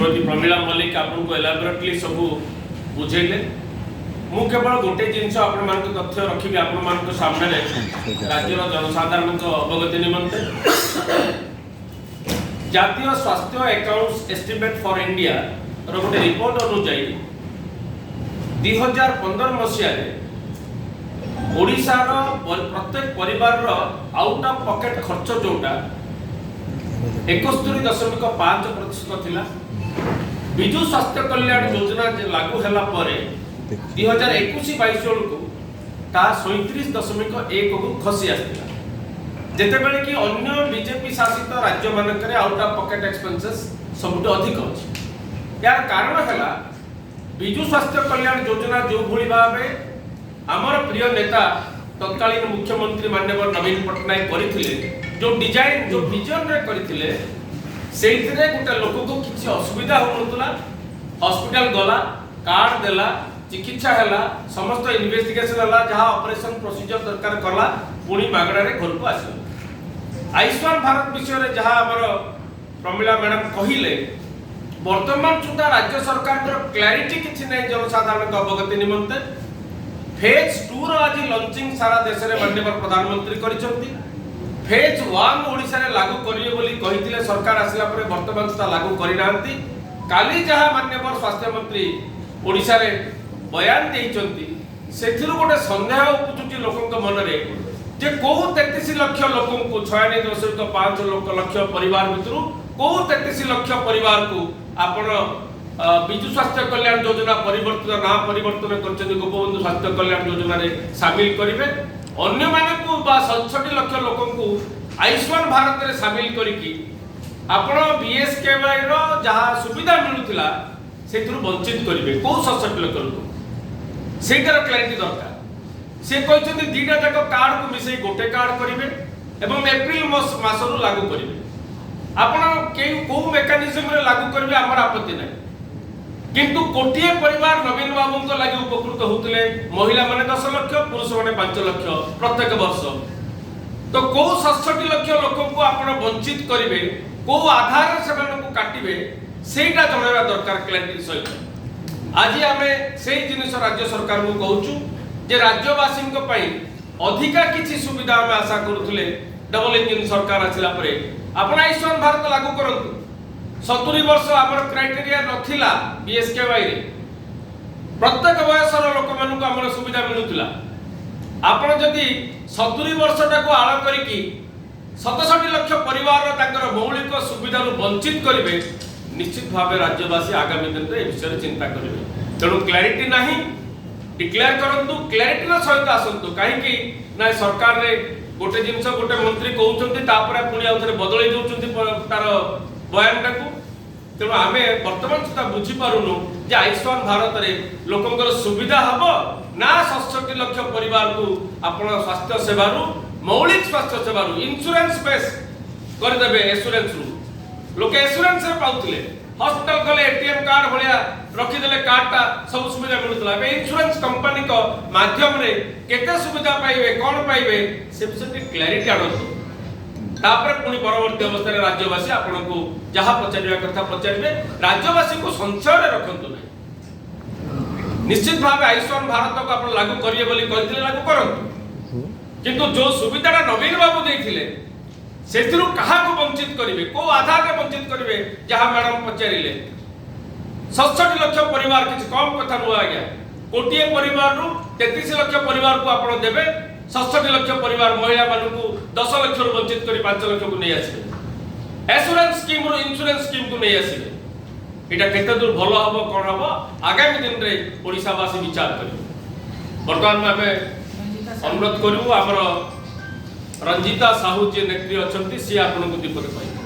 ଶ୍ରୀମତୀ ପ୍ରମିଳା ମଲ୍ଲିକ ଆପଣଙ୍କୁ ଏଲାବୋରେଟଲି ସବୁ ବୁଝେଇଲେ। ମୁଁ କେବଳ ଗୋଟେ ଜିନିଷ ଆପଣମାନଙ୍କ ତଥ୍ୟ ରଖିବି ଆପଣମାନଙ୍କ ସାମ୍ନାରେ, ରାଜ୍ୟର ଜନସାଧାରଣଙ୍କ ଅବଗତି ନିମନ୍ତେ। ଜାତୀୟ ସ୍ୱାସ୍ଥ୍ୟ ଆକାଉଣ୍ଟସ ଏଷ୍ଟିମେଟ୍ ଫର୍ ଇଣ୍ଡିଆର ଗୋଟେ ରିପୋର୍ଟ ଅନୁଯାୟୀ 2015 ମସିହାରେ ଓଡ଼ିଶାର ପ୍ରତ୍ୟେକ ପରିବାରର ଆଉଟ୍ ଅଫ୍ ପକେଟ୍ ଖର୍ଚ୍ଚ ଯୋଉଟା 71.5% ଥିଲା, ବିଜୁ ସ୍ୱାସ୍ଥ୍ୟ କଲ୍ୟାଣ ଯୋଜନା ଯେ ଲାଗୁ ହେଲା ପରେ 2021-22 ବେଳକୁ ତାହା 37.1କୁ ଖସି ଆସିଥିଲା, ଯେତେବେଳେ କି ଅନ୍ୟ ବିଜେପି ଶାସିତ ରାଜ୍ୟମାନଙ୍କରେ ଆଉଟ୍ ଅଫ୍ ପକେଟ୍ ଏକ୍ସପେନ୍ସେସ୍ ସବୁଠୁ ଅଧିକ ଅଛି। ଏହାର କାରଣ ହେଲା, ବିଜୁ ସ୍ୱାସ୍ଥ୍ୟ କଲ୍ୟାଣ ଯୋଜନା ଯେଉଁଭଳି ଭାବେ ଆମର ପ୍ରିୟ ନେତା ତତ୍କାଳୀନ ମୁଖ୍ୟମନ୍ତ୍ରୀ ମାନ୍ୟବର ନବୀନ ପଟ୍ଟନାୟକ କରିଥିଲେ, ଯୋଉ ଡିଜାଇନ, ଯୋଉ ଭିଜନରେ କରିଥିଲେ, ସେଇଥିରେ ଗୋଟେ ଲୋକକୁ କିଛି ଅସୁବିଧା ହେଉନଥିଲା। ହସ୍ପିଟାଲ ଗଲା, କାର୍ଡ ଦେଲା, ଚିକିତ୍ସା ହେଲା, ସମସ୍ତ ଇନଭେଷ୍ଟିଗେସନ ହେଲା, ଯାହା ଅପରେସନ ପ୍ରୋସିଜର ଦରକାର କଲା, ପୁଣି ମାଗଣାରେ ଘରକୁ ଆସିଲା। ଆୟୁଷ୍ମାନ ଭାରତ ବିଷୟରେ ଯାହା ଆମର ପ୍ରମିଳା ମ୍ୟାଡାମ କହିଲେ, ବର୍ତ୍ତମାନ ସୁଦ୍ଧା ରାଜ୍ୟ ସରକାରଙ୍କର କ୍ଲାରିଟି କିଛି ନାହିଁ ଜନସାଧାରଣଙ୍କ ଅବଗତି ନିମନ୍ତେ। ଫେଜ୍ 2ର ଆଜି ଲଞ୍ଚିଂ ସାରା ଦେଶରେ ମାନ୍ୟବର ପ୍ରଧାନମନ୍ତ୍ରୀ କରିଛନ୍ତି। ଫେଜ୍ 1 ଓଡ଼ିଶାରେ ଲାଗୁ କରିବେ ବୋଲି କହିଥିଲେ ସରକାର ଆସିଲା ପରେ, ବର୍ତ୍ତମାନ ସୁଦ୍ଧା ଲାଗୁ କରିନାହାନ୍ତି। କାଲି ଯାହା ମାନ୍ୟବର ସ୍ୱାସ୍ଥ୍ୟମନ୍ତ୍ରୀ ଓଡ଼ିଶାରେ ବୟାନ ଦେଇଛନ୍ତି, ସେଥିରୁ ଗୋଟେ ସନ୍ଦେହ ଉପୁଜୁଛି ଲୋକଙ୍କ ମନରେ ଯେ କୋଉ 33 ଲକ୍ଷ ଲୋକଙ୍କୁ, 96.5 ଲକ୍ଷ ପରିବାର ଭିତରୁ କୋଉ 33 ଲକ୍ଷ ପରିବାରକୁ ଆପଣ ବିଜୁ ସ୍ୱାସ୍ଥ୍ୟ କଲ୍ୟାଣ ଯୋଜନା ପରିବର୍ତ୍ତିତ ନାଁ ପରିବର୍ତ୍ତନ କରିଛନ୍ତି ଗୋପବନ୍ଧୁ ସ୍ୱାସ୍ଥ୍ୟ କଲ୍ୟାଣ ଯୋଜନାରେ ସାମିଲ କରିବେ, ଅନ୍ୟମାନଙ୍କୁ ବା 67 ଲକ୍ଷ ଲୋକଙ୍କୁ ଆୟୁଷ୍ମାନ ଭାରତରେ ସାମିଲ କରିକି ଆପଣ ବିଏସକେୱାଇ ର ଯାହା ସୁବିଧା ମିଳୁଥିଲା ସେଥିରୁ ବଞ୍ଚିତ କରିବେ କୋଉ 67 ଲକ୍ଷ ଲୋକ, ସେଇଟାର କ୍ଲାରିଟି ଦରକାର। ସେ କହିଛନ୍ତି ଦିଟା ଯାକ କାର୍ଡକୁ ମିଶେଇ ଗୋଟେ କାର୍ଡ କରିବେ ଏବଂ ଏପ୍ରିଲ ମାସରୁ ଲାଗୁ କରିବେ। ଆପଣ କେଉଁ କୋଉ ମେକାନିଜମରେ ଲାଗୁ କରିବେ, ଆମର ଆପତ୍ତି ନାହିଁ। କିନ୍ତୁ କୋଟିଏ ପରିବାର ନବୀନ ବାବୁଙ୍କ ଲାଗି ଉପକୃତ ହଉଥିଲେ, ମହିଳାମାନେ 10 ଲକ୍ଷ, ପୁରୁଷମାନେ 5 ଲକ୍ଷ ପ୍ରତ୍ୟେକ ବର୍ଷ। ତ କୋଉ 67 ଲକ୍ଷ ଲୋକଙ୍କୁ ଆପଣ ବଞ୍ଚିତ କରିବେ, କୋଉ ଆଧାରରେ ସେମାନଙ୍କୁ କାଟିବେ, ସେଇଟା ଜଣାଇବା ଦରକାର କ୍ଲାରିଟି ସହିତ। ଆଜି ଆମେ ସେଇ ଜିନିଷ ରାଜ୍ୟ ସରକାରଙ୍କୁ କହୁଛୁ ଯେ ରାଜ୍ୟବାସୀଙ୍କ ପାଇଁ ଅଧିକା କିଛି ସୁବିଧା ଆମେ ଆଶା କରୁଥିଲେ ଡବଲ ଇଞ୍ଜିନ ସରକାର ଆସିଲା ପରେ। ଆପଣ ଆୟୁଷ୍ମାନ ଭାରତ ଲାଗୁ କରନ୍ତୁ। 70 ବର୍ଷ ଆମର କ୍ରାଇଟେରିଆ ନଥିଲା ବିଏସକେୱାଇ ରେ, ପ୍ରତ୍ୟେକ ବୟସର ଲୋକମାନଙ୍କୁ ଆମର ସୁବିଧା ମିଳୁଥିଲା। ଆପଣ ଯଦି 70 ବର୍ଷଟାକୁ ଆଳ କରିକି 67 ଲକ୍ଷ ପରିବାରର ତାଙ୍କର ମୌଳିକ ସୁବିଧାରୁ ବଞ୍ଚିତ କରିବେ, ନିଶ୍ଚିତ ଭାବେ ରାଜ୍ୟବାସୀ ଆଗାମୀ ଦିନରେ ଏ ବିଷୟରେ ଚିନ୍ତା କରିବେ। ତେଣୁ କ୍ଲାରିଟି ନାହିଁ, ଡିକ୍ଲେୟାର କରନ୍ତୁ, କ୍ଲାରିଟିର ସହିତ ଆସନ୍ତୁ। କାହିଁକି ନା ଏ ସରକାରରେ ଗୋଟେ ଜିନିଷ ଗୋଟେ ମନ୍ତ୍ରୀ କହୁଛନ୍ତି, ତାପରେ ପୁଣି ଆଉ ଥରେ ବଦଳେଇ ଦଉଛନ୍ତି ତାର ବୟାନଟାକୁ। ତେଣୁ ଆମେ ବର୍ତ୍ତମାନ ସୁଦ୍ଧା ବୁଝିପାରୁନୁ ଯେ ଆୟୁଷ୍ମାନ ଭାରତରେ ଲୋକଙ୍କର ସୁବିଧା ହବ ନା 67 ଲକ୍ଷ ପରିବାରକୁ ଆପଣ ସ୍ୱାସ୍ଥ୍ୟ ସେବାରୁ, ମୌଳିକ ସ୍ୱାସ୍ଥ୍ୟ ସେବାରୁ ଇନ୍ସୁରାନ୍ସ ବେସ୍ କରିଦେବେ। ଏସୁରାନ୍ସରୁ ଲୋକେ ଏସୁରାନ୍ସରେ ପାଉଥିଲେ, ହସ୍ପିଟାଲ ଗଲେ ଏଟିଏମ୍ କାର୍ଡ ଭଳିଆ ରଖିଦେଲେ କାର୍ଡଟା, ସବୁ ସୁବିଧା ମିଳୁଥିଲା। ଏବେ ଇନ୍ସୁରାନ୍ସ କମ୍ପାନୀଙ୍କ ମାଧ୍ୟମରେ କେତେ ସୁବିଧା ପାଇବେ, କ'ଣ ପାଇବେ, ସେ ବିଷୟରେ ଟିକେ କ୍ଲାରିଟି ଆଣନ୍ତୁ। ତାପରେ ପୁଣି ପରବର୍ତ୍ତୀ ଅବସ୍ଥାରେ ରାଜ୍ୟବାସୀ ଆପଣଙ୍କୁ ଯାହା ପଚାରିବା କଥା ପଚାରିବେ। ରାଜ୍ୟବାସୀଙ୍କୁ ସଂଶୟରେ ରଖନ୍ତୁ ନାହିଁ। ନିଶ୍ଚିତ ଭାବେ ଆୟୁଷ୍ମାନ ଭାରତକୁ ଆପଣ ଲାଗୁ କରିବେ ବୋଲି କହିଥିଲେ, ଲାଗୁ କରନ୍ତୁ। କିନ୍ତୁ ଯୋଉ ସୁବିଧାଟା ନବୀନ ବାବୁ ଦେଇଥିଲେ, ସେଥିରୁ କାହାକୁ ବଞ୍ଚିତ କରିବେ, କୋଉ ଆଧାରରେ ବଞ୍ଚିତ କରିବେ, ଯାହା ମ୍ୟାଡମ ପଚାରିଲେ। 67 ଲକ୍ଷ ପରିବାର କିଛି କମ କଥା ନୁହଁ ଆଜ୍ଞା। କୋଟିଏ ପରିବାରରୁ 33 ଲକ୍ଷ ପରିବାରକୁ ଆପଣ ଦେବେ, 67 ଲକ୍ଷ ପରିବାର ମହିଳାମାନଙ୍କୁ 10 ଲକ୍ଷରୁ ବଞ୍ଚିତ କରି 5 ଲକ୍ଷକୁ ନେଇ ଆସିବେ, ଏସୁରାନ୍ସ ସ୍କିମ୍ରୁ ଇନ୍ସୁରାନ୍ସ ସ୍କିମ୍କୁ ନେଇ ଆସିବେ। ଏଇଟା କେତେ ଦୂର ଭଲ ହବ, କ'ଣ ହବ, ଆଗାମୀ ଦିନରେ ଓଡ଼ିଶାବାସୀ ବିଚାର କରିବେ। ବର୍ତ୍ତମାନ ଆମେ ଅନୁରୋଧ କରିବୁ, ଆମର ରଞ୍ଜିତା ସାହୁ ଯିଏ ନେତ୍ରୀ ଅଛନ୍ତି, ସିଏ ଆପଣଙ୍କୁ ଦି ପଦ କହିବେ।